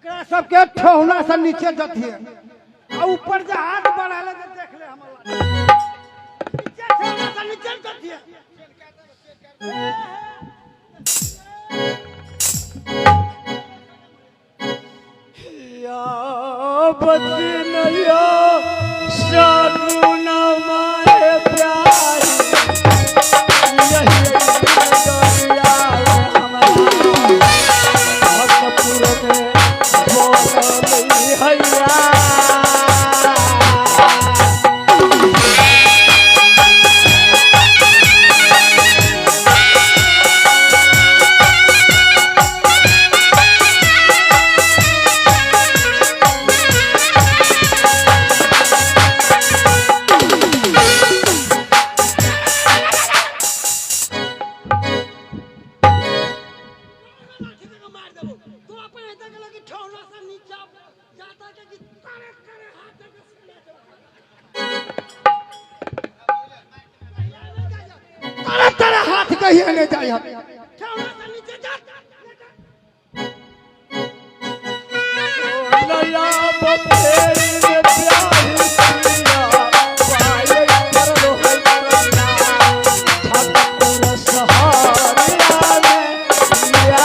एकरा सबके ठेहुना से नीचे जतिए आ ऊपर जे हाथ बढ़ा ले तऽ देख ले हमर नीचे ठेहुना से नीचे जतिए। बदनया शगुन माए प्यारी, यही डोरिया हमरा भक्तपुर में बोलई हैया। मार देबो तू अपन हेतै गेलो कि ठेहुना से नीचा जाता के कि तारे तारे हाथ दे के सीना से तारे तारे हाथ कहिए नहीं जाय हम ठेहुना से नीचे जा। नया बपेरी में प्यारी पिया, पाए करलो है करना, भक्तपुर सहारिया में पिया।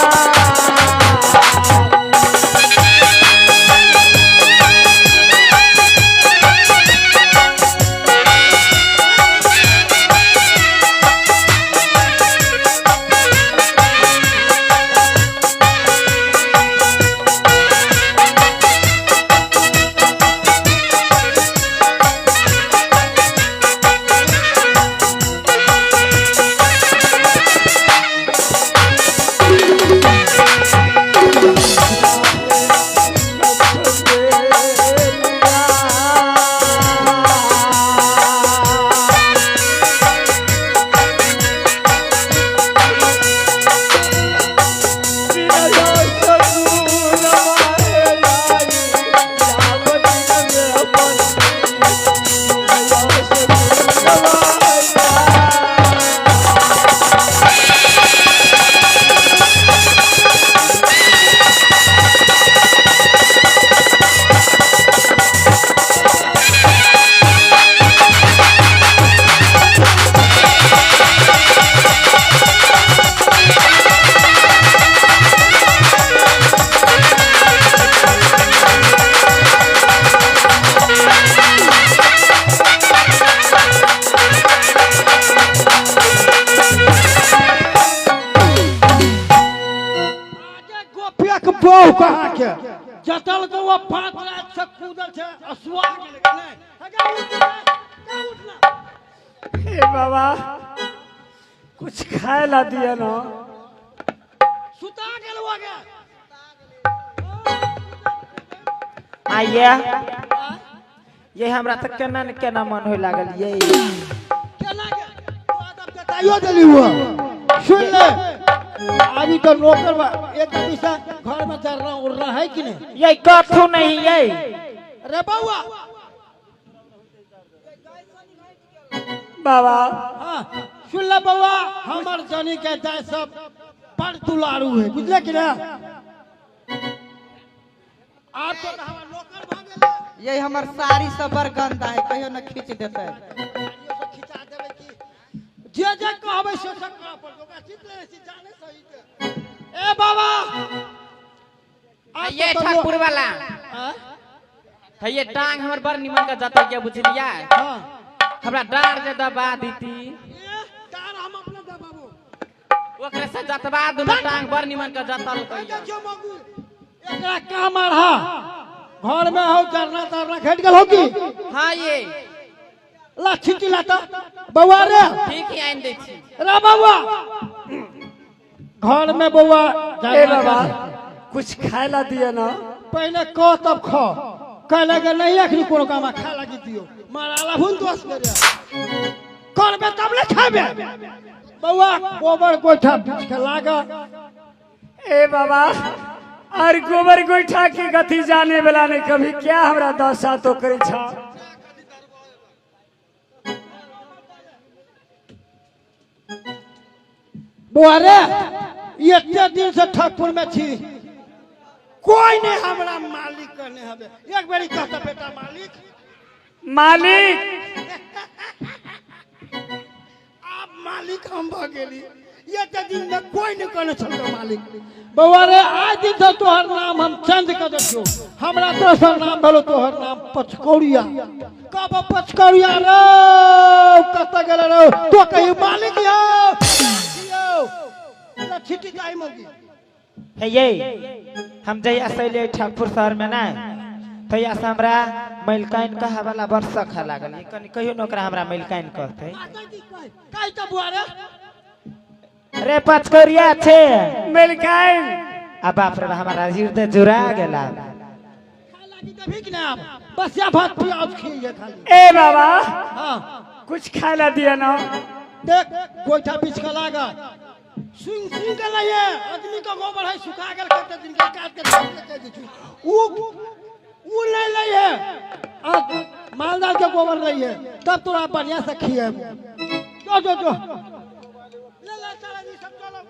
आगे गोपिया के बहु कहाँ के जतल के वो 5 लाख से कूदल छै असुआ गेलै कि नहि? हे गे उठ ना, गे उठ ना। हे बाबा, कुछ खाए ला दिया ना। सुता गेल वो गे। आइए ये हमरा तऽ केना ने केना मन होय लागल ये। केना गे तोरा तऽ बताइयो देली हुआ। सुन ले, अभी तो नौकर बा एक आदमी से घर में चढ़ना उड़ना है कि नहीं? ये कथू नहीं ये। रे बउआ। बाबा। हाँ सुन ले बउआ, हमर जनी के दाय सब बड़ दुलारू है, बुझले कि ना? आप तो हमर नौकर भऽ गेलै। ये हमर साड़ी सब बड़ गंदा है, कहियो न खींच देते। साड़ियो सब खिंचा देबै की? जे जे कहबै से से करऽ पड़तै, ओकरा चित लेने छी जाने सही के। ए बाबा, आप ये तो ठाकुर वाला। हाँ? ये टांग हमर बड़ निमन का जतल के बुझलिया। हाँ। हमरा डार जे दबा दीती। ए, डार हम अपने दबाबो। ओकरे से जतबा दुनू टांग बड़ निमन का जतल ए, कइया। देखियो मगू, एकरा काम आढ़ा घर में हो जरना तरना घट गेल हो की? हाँ ये। ला छिटी लाता बउआ रे। ठीक ही आइन दै छी। रे बउआ, घर में बउआ ए बाबा, कुछ खाए ला दिया ना। पहले कह तब खो, कहले के नहीं अखनी कोनो काम खा लगी दियो मारा हुन दोष करे करबे तब ले खाबे। बउआ गोबर गोइठा बीछ के लागा। ए बाबा, और गोबर गोइठा के गति जाने वाला नहीं कभी क्या हमरा दशा तो करे छा। बउआ रे, एते दिन से ठाकुर में छी, कोई नहीं हमरा मालिक कहने हवे। एक बेरी कहता बेटा मालिक मालिक। आप मालिक हम भ गेली। ये ते दिन में कोई नहीं कहने छल मालिक। बउआ रे आज दिन से तोहर नाम हम चेंज कर देतियो। हमरा दोसर नाम भेलो तोहर नाम पचकौड़िया। कब पचकौड़िया रे कत गेल रे तो कही मालिक यो यो छिटी जाई मोगी। हे ये हम जहिया से अयलियै ठाकुर शहर में ना तहिया से हमरा मलिकाइन कहे वाला बड़ शख लागल। कनि कहियो न ओकरा हमरा मलिकाइन कहतै। कहि त बुआ रे। रे पचकौड़िया छे मलिकाइन। आ बाप रे हमारा हृदय जुड़ा गेला। खाय लागी देबही कि ना आब? बसिया भात प्याज खियैहे खाली। ए बाबा हाँ कुछ खाय ला दिया ना। देख गोइठा बिछ के लागल सुन सुन के लइए आदमी के गोबर है सुखा गेल कते दिन के काट के दे दै छी। उ नहीं लइए आ मालदार के गोबर लइए तब तोरा बढ़िया से खिएब। जो जो जो ले ले चला जी सब चलो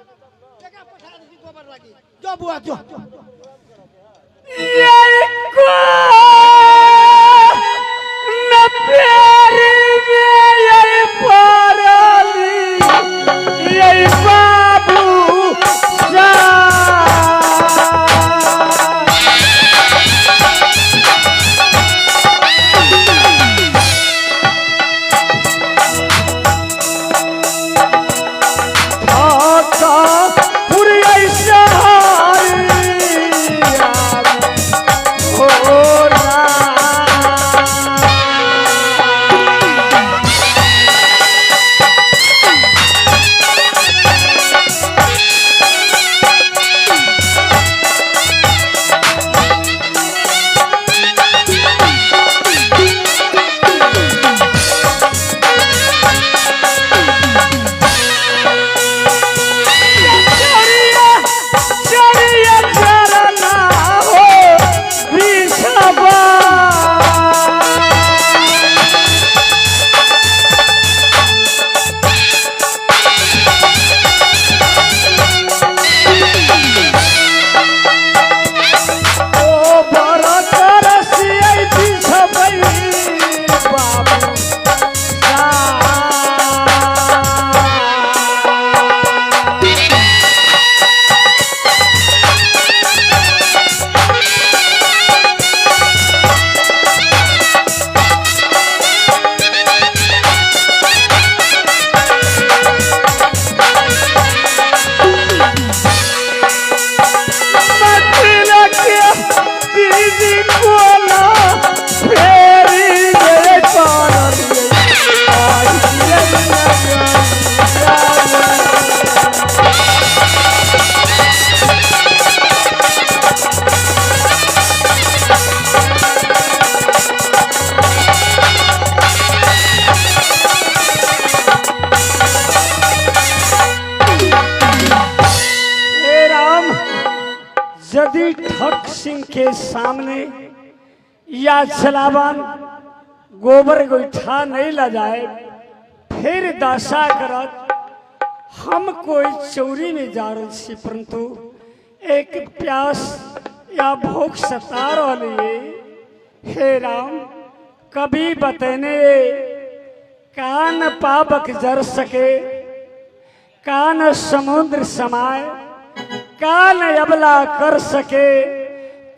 जगह पठा दी गोबर लागी। जो बुआ जो ये को न प्यार में ये पारली ये बाबू सा यदि ठक सिंह के सामने या छलावन गोबर गोईठा नहीं लजाए फिर दशा करत हम कोई चोरी में जा रहे छी परंतु एक प्यास या भूख सता रही। हे राम कभी बतने कान पापक जर सके कान समुद्र समाए कान अबला कर सके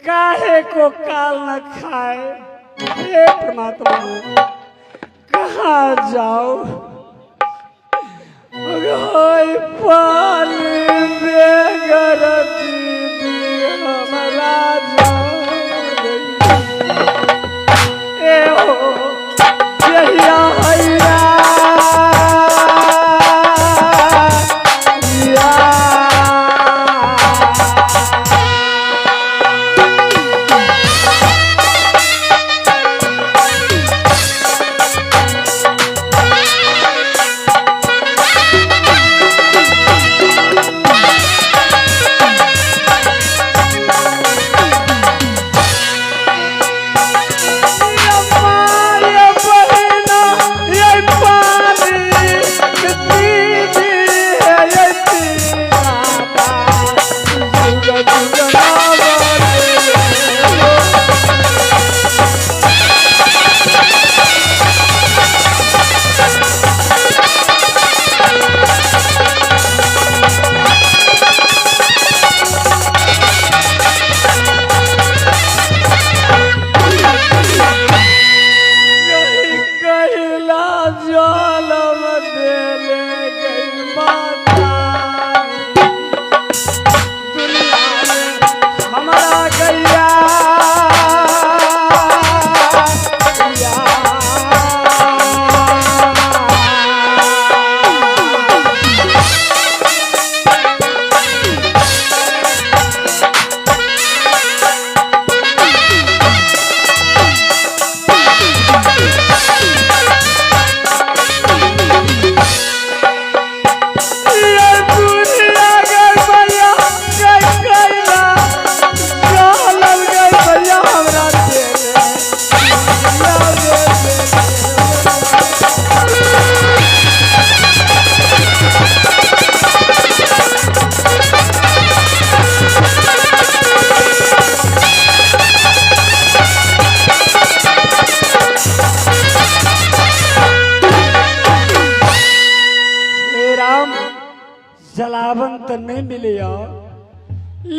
काहे को काल न खाए। हे परमात्मा कहाँ जाओ पानी बेगर दीदी हमारा ए हो यहिया हैया या।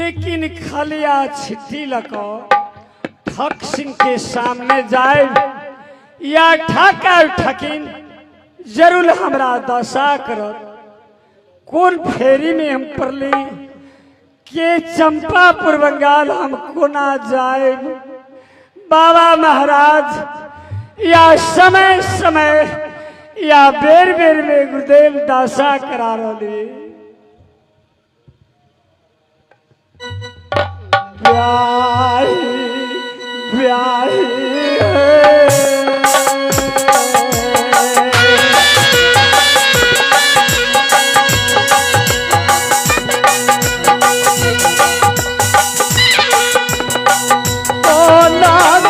लेकिन खलिया छिट्टी लक ठक सिंह के सामने जाए या ठक ठकिन जरूर हमरा दशा करत। कोन फेरी में हम पड़ली के चंपापुर बंगाल हम कोना जाए। बाबा महाराज या समय समय या बेर बेर में गुरुदेव दशा करा रही। ब्याही ब्याही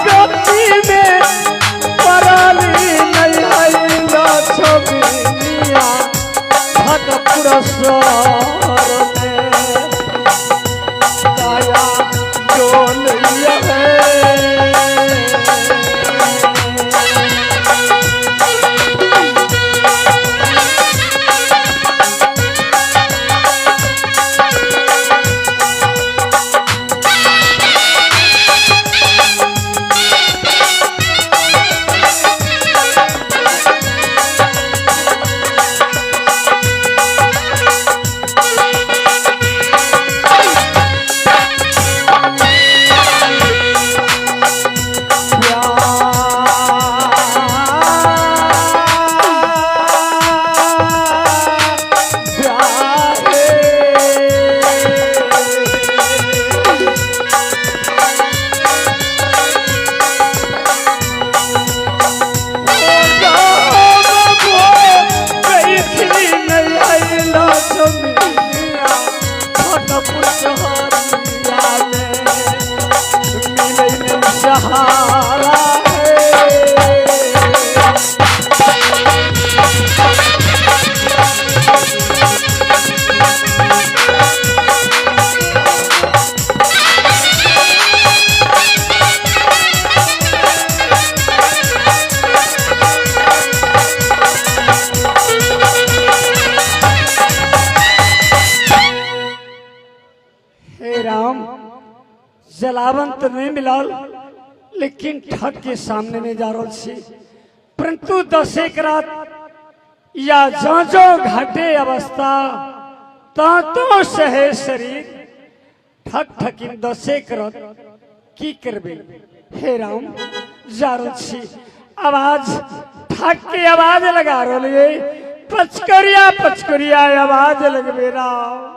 गति में पराली नहीं है लक्ष्मीया भटपुर शहर में काया डोलिया है। सहारा है। हे राम, जलावन तो नहीं मिलल लेकिन ठग के सामने में जा रहल छी, परंतु दसेक रात या जो जो घाटे अवस्था तो सहे शरीर ठक ठकिन दसेक रात की करबे। हे राम, जा रहल छी, आवाज ठग के आवाज लगा रहल ये पचकरिया पचकरिया आवाज लगबे राम।